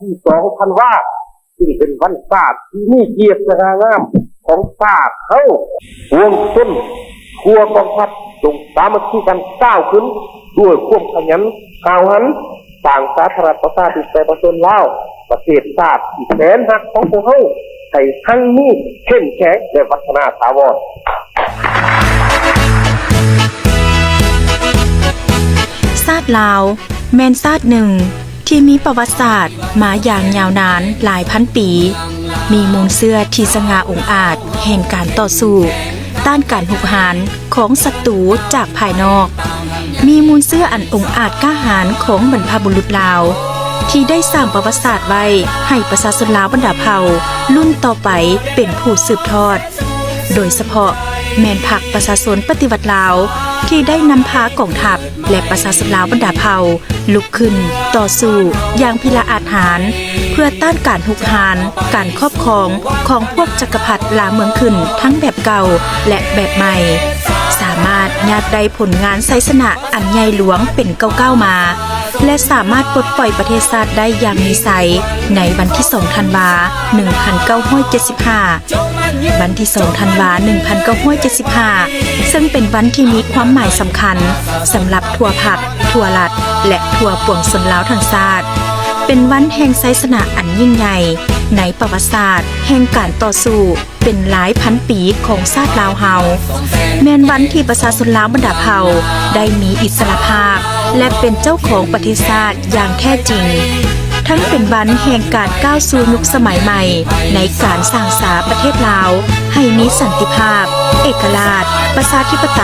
ທີສອງທັນວາ ຊຶ່ງເປັນວັນຊາດທີ່ມີກຽດສະຫງ່າງາມຂອງຊາດເຮົາ. ປວງຊົນທົ່ວກອງທັບຈົ່ງສາມັກຄີກັນກ້າວຂຶ້ນດ້ວຍຄວາມຂະຫຍັນຫ້າວຫັນ, ສ້າງສາທາລະນະລັດປະຊາທິປະໄຕປະຊາຊົນລາວ, ປະເທດຊາດທີ່ແສນຮັກຂອງພວກເຮົາ ໃຫ້ຮັ່ງມີ, ເຂັ້ມແຂງ ແລະ ວັດທະນາຖາວອນ. ຊາດລາວແມ່ນຊາດໜຶ່ງທີ່ມີປະຫວັດສາດມາຢ່າງຍາວນານຫຼາຍພັນປີ, ມີມູນເຊື້ອທີ່ສະຫງ່າອົງອາດແຫ່ງການຕໍ່ສູ້ຕ້ານການຮຸກຮານຂອງສັດຕູຈາກພາຍນອກ, ມີມູນເຊື້ອອັນອົງອາດກ້າຫານຂອງບັນພະບຸລຸດລາວ ທີ່ໄດ້ສ້າງປະຫວັດສາດໄວ້ໃຫ້ປະຊາຊົນລາວບັນດາເຜົ່າລຸ້ນຕໍ່ໄປເປັນຜູ້ສືບທອດ. ໂດຍສະເພາະແມ່ນພັກປະຊາຊົນປະຕິວັດລາວ ທີ່ໄດ້ນຳພາກອງທັບ ແລະ ປະຊາຊົນລາວບັນດາເຜົ່າລຸກຂຶ້ນຕໍ່ສູ້ຢ່າງພິລະອາດຫານ ເພື່ອຕ້ານການຮຸກຮານ, ການຄອບຄອງຂອງພວກຈັກກະພັດລ່າເມືອງຂຶ້ນທັງແບບເກົ່າ ແລະ ແບບໃໝ່, ສາມາດຍາດໄດ້ຜົນງານໄຊຊະນະອັນໃຫຍ່ຫຼວງເປັນກ້າວໆມາ ແລະ ສາມາດປົດປ່ອຍປະເທດຊາດໄດ້ຢ່າງມີໄຊໃນວັນທີສອງທັນວາ ໜຶ່ງພັນເກົ້າຮ້ອຍເຈັດສິບຫ້າ. ວັນທີສອງທັນວາ ໜຶ່ງພັນເກົ້າຮ້ອຍເຈັດສິບຫ້າ ເຊິ່ງເປັນວັນທີ່ມີຄວາມໝາຍສຳຄັນສຳລັບທົ່ວພັກ, ທົ່ວລັດ ແລະ ທົ່ວປວງຊົນລາວທັງຊາດ, ເປັນວັນແຫ່ງໄຊຊະນະອັນຍິ່ງໃຫຍ່ໃນປະຫວັດສາດແຫ່ງການຕໍ່ສູ້ເປັນຫຼາຍພັນປີຂອງຊາດລາວເຮົາ, ແມ່ນວັນທີ່ປະຊາຊົນລາວບັນດາເຜົ່າໄດ້ມີອິດສະຫຼະພາບ ແລະ ເປັນເຈົ້າຂອງປະເທດຊາດຢ່າງແທ້ຈິງ. ທັງເປັນວັນແຫ່ງການກ້າວສູ່ຍຸກສະໄໝໃໝ່ໃນການສ້າງສາປະເທດລາວໃຫ້ມີສັນຕິພາບ, ເອກະລາດ, ປະຊາທິປະໄຕ,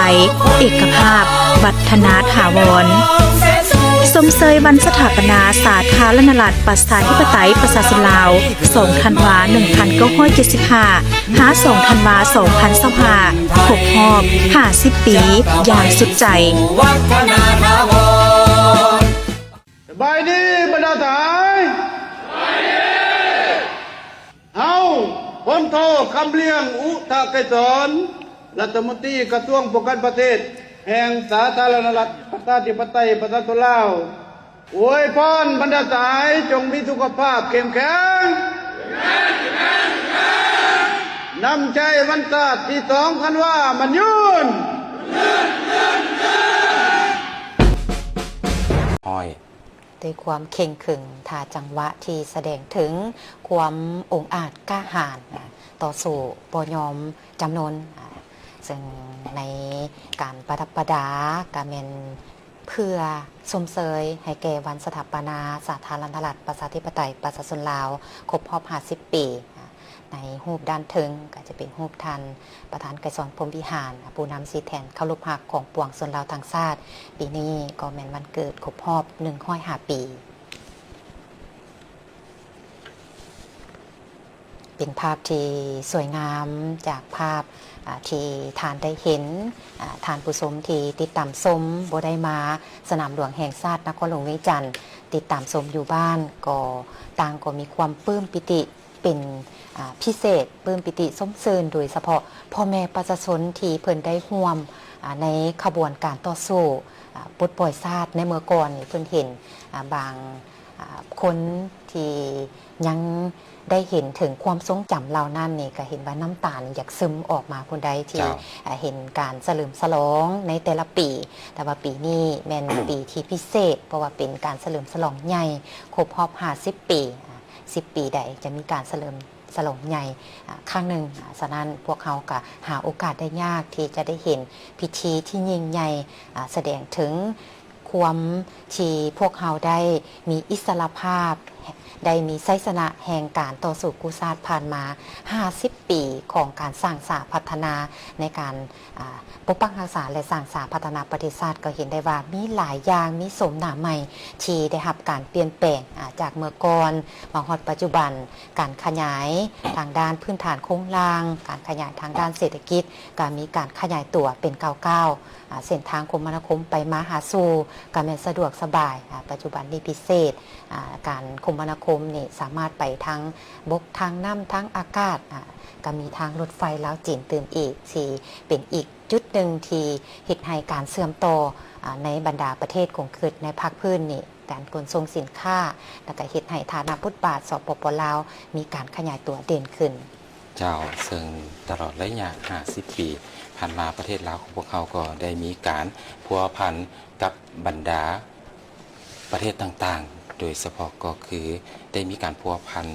ເອກະພາບ, ວັດທະນາຖາວອນ. ຊົມເຊີຍວັນສະຖາປະນາສາທາລະນະລັດປະຊາທິປະໄຕປະຊາຊົນລາວ ສອງທັນວາ ໜຶ່ງພັນເກົ້າຮ້ອຍເຈັດສິບຫ້າ ຫາ ສອງທັນວາ ສອງພັນຊາວຫ້າ ຄົບຮອບຫ້າສິບປີຢ່າງສຸດໃຈ. ສະບາຍດີບັນດາສະຫາຍ. ເຮົາ ພົນໂທ ຄຳລຽງ ອຸທະໄກສອນ ລັດຖະມົນຕີກະຊວງປ້ອງກັນປະເທດ ແຫ່ງສາທາລະນະລັດ ປະຊາທິປະໄຕ ປະຊາຊົນລາວ ອວຍພອນບັນດາສະຫາຍ ຈົ່ງມີສຸຂະພາບເຂັ້ມແຂງ, ນຳໃຊ້ວັນຊາດທີສອງທັນວາ ໝັ້ນຍືນ. ຮ້ອຍ ດ້ວຍຄວາມເຄັ່ງຂຶງ ທ່າຈັງຫວະທີ່ສະແດງເຖິງຄວາມອົງອາດກ້າຫານ ຕໍ່ສູ້ບໍ່ຍອມຈຳນົນ, ເຊິ່ງໃນການປະດັບປະດາກະແມ່ນເພື່ອຊົມເຊີຍໃຫ້ແກ່ວັນສະຖາປະນາສາທາລະນະລັດ ປະຊາທິປະໄຕ ປະຊາຊົນລາວ ຄົບຮອບຫ້າສິບປີ. ໃນຮູບດ້ານເທິງກໍຈະເປັນຮູບທ່ານປະທານໄກສອນ ພົມວິຫານ ຜູ້ນຳສີແທນເຄົາລົບຮັກຂອງປວງຊົນລາວທັງຊາດ. ປີນີ້ກໍແມ່ນວັນເກີດຄົບຮອບໜຶ່ງຮ້ອຍຫ້າປີ. ເປັນພາບທີ່ສວຍງາມຈາກພາບ ອາ ທີ່ທ່ານໄດ້ເຫັນ, ອາ ທ່ານຜູ້ຊົມທີ່ຕິດຕາມຊົມ ບໍ່ໄດ້ມາສະໜາມຫຼວງແຫ່ງຊາດນະຄອນຫຼວງວຽງຈັນ, ຕິດຕາມຊົມຢູ່ບ້ານ ກໍຕ່າງກໍມີຄວາມປຶ້ມປີຕິ ເປັນ ອາ ພິເສດ, ປຶ້ມປີຕິຊົມຊື່ນ ໂດຍສະເພາະພໍ່ແມ່ປະຊາຊົນທີ່ເພິ່ນໄດ້ຮ່ວມ ອາ ໃນຂະບວນການຕໍ່ສູ້ ອາ ປົດປ່ອຍຊາດໃນເມື່ອກ່ອນນີ້. ເພິ່ນເຫັນ ອາ ບາງ ອາ ຄົນທີ່ຍັງໄດ້ເຫັນເຖິງຄວາມຊົງຈຳເຫຼົ່ານັ້ນນີ້ ກະເຫັນວ່ານ້ຳຕານີ້ຢາກຊຶມອອກມາພຸ້ນໃດ໋ ທີ່ ເຈົ້າ ອາ ເຫັນການສະເຫຼີມສະຫຼອງໃນແຕ່ລະປີ. ແຕ່ວ່າປີນີ້ແມ່ນ ປີທີ່ພິເສດ ເພາະວ່າເປັນການສະເຫຼີມສະຫຼອງໃຫຍ່ ຄົບຮອບຫ້າສິບປີ ອາ ສິບປີໃດຈະມີການສະເຫຼີມສະຫຼອງໃຫຍ່ ອາ ຄັ້ງໜຶ່ງ. ອາ ສະນັ້ນພວກເຮົາກະຫາໂອກາດໄດ້ຍາກທີ່ຈະໄດ້ເຫັນພິທີທີ່ຍິ່ງໃຫຍ່ ອາ ສະແດງເຖິງຄວາມທີ່ພວກເຮົາໄດ້ມີອິດສະຫຼະພາບ, ໄດ້ມີໄຊຊະນະແຫ່ງການຕໍ່ສູ້ກູ້ຊາດຜ່ານມາຫ້າສິບປີຂອງການສ້າງສາພັດທະນາ ໃນການ ອາ ປົກປັກຮັກສາ ແລະ ສ້າງສາພັດທະນາປະເທດຊາດ. ກໍເຫັນໄດ້ວ່າມີຫຼາຍຢ່າງ, ມີໂສມໜ້າໃໝ່ທີ່ໄດ້ຮັບການປ່ຽນແປງ ອາ ຈາກເມື່ອກ່ອນ ມາຮອດປັດຈຸບັນ, ການຂະຫຍາຍທາງດ້ານພື້ນຖານໂຄງລ່າງ, ການຂະຫຍາຍທາງດ້ານເສດຖະກິດ ກໍມີການຂະຫຍາຍຕົວເປັນກ້າວໆ, ອາ ເສັ້ນທາງຄົມມະນາຄົມໄປມາຫາສູ່ກໍແມ່ນສະດວກສະບາຍ. ອາ ປັດຈຸບັນນີ້ພິເສດ, ອາ ການຄົມມະນາຄົມນີ້ສາມາດໄປທາງບົກ, ທາງນ້ຳ, ທາງອາກາດ, ອາ ກໍມີທາງລົດໄຟລາວຈີນຕື່ມອີກ, ທີ່ເປັນອີກຈຸດໜຶ່ງທີ່ເຮັດໃຫ້ການເຊື່ອມຕໍ່, ອາ ໃນບັນດາປະເທດຂົງເຂດໃນພາກພື້ນນີ້ ການຂົນສົ່ງສິນຄ້າ ແລ້ວກໍເຮັດໃຫ້ຖານະບົດບາດ ສປປ ລາວ ມີການຂະຫຍາຍຕົວເດັ່ນຂຶ້ນ. ເຈົ້າ, ເຊິ່ງຕະຫຼອດໄລຍະຫ້າສິບປີຜ່ານມາ ປະເທດລາວຂອງພວກເຮົາກໍໄດ້ມີການພົວພັນກັບບັນດາປະເທດຕ່າງໆ, ໂດຍສະເພາະກໍຄືໄດ້ມີການພົວພັນ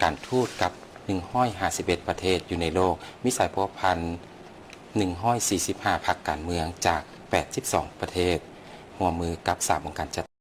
ການທູດກັບໜຶ່ງຮ້ອຍຫ້າສິບເອັດປະເທດຢູ່ໃນໂລກ, ມີສາຍພົວພັນໜຶ່ງຮ້ອຍສີ່ສິບຫ້າພັກການເມືອງຈາກແປດສິບສອງປະເທດ, ຮ່ວມມືກັບສາມອົງການຈັດ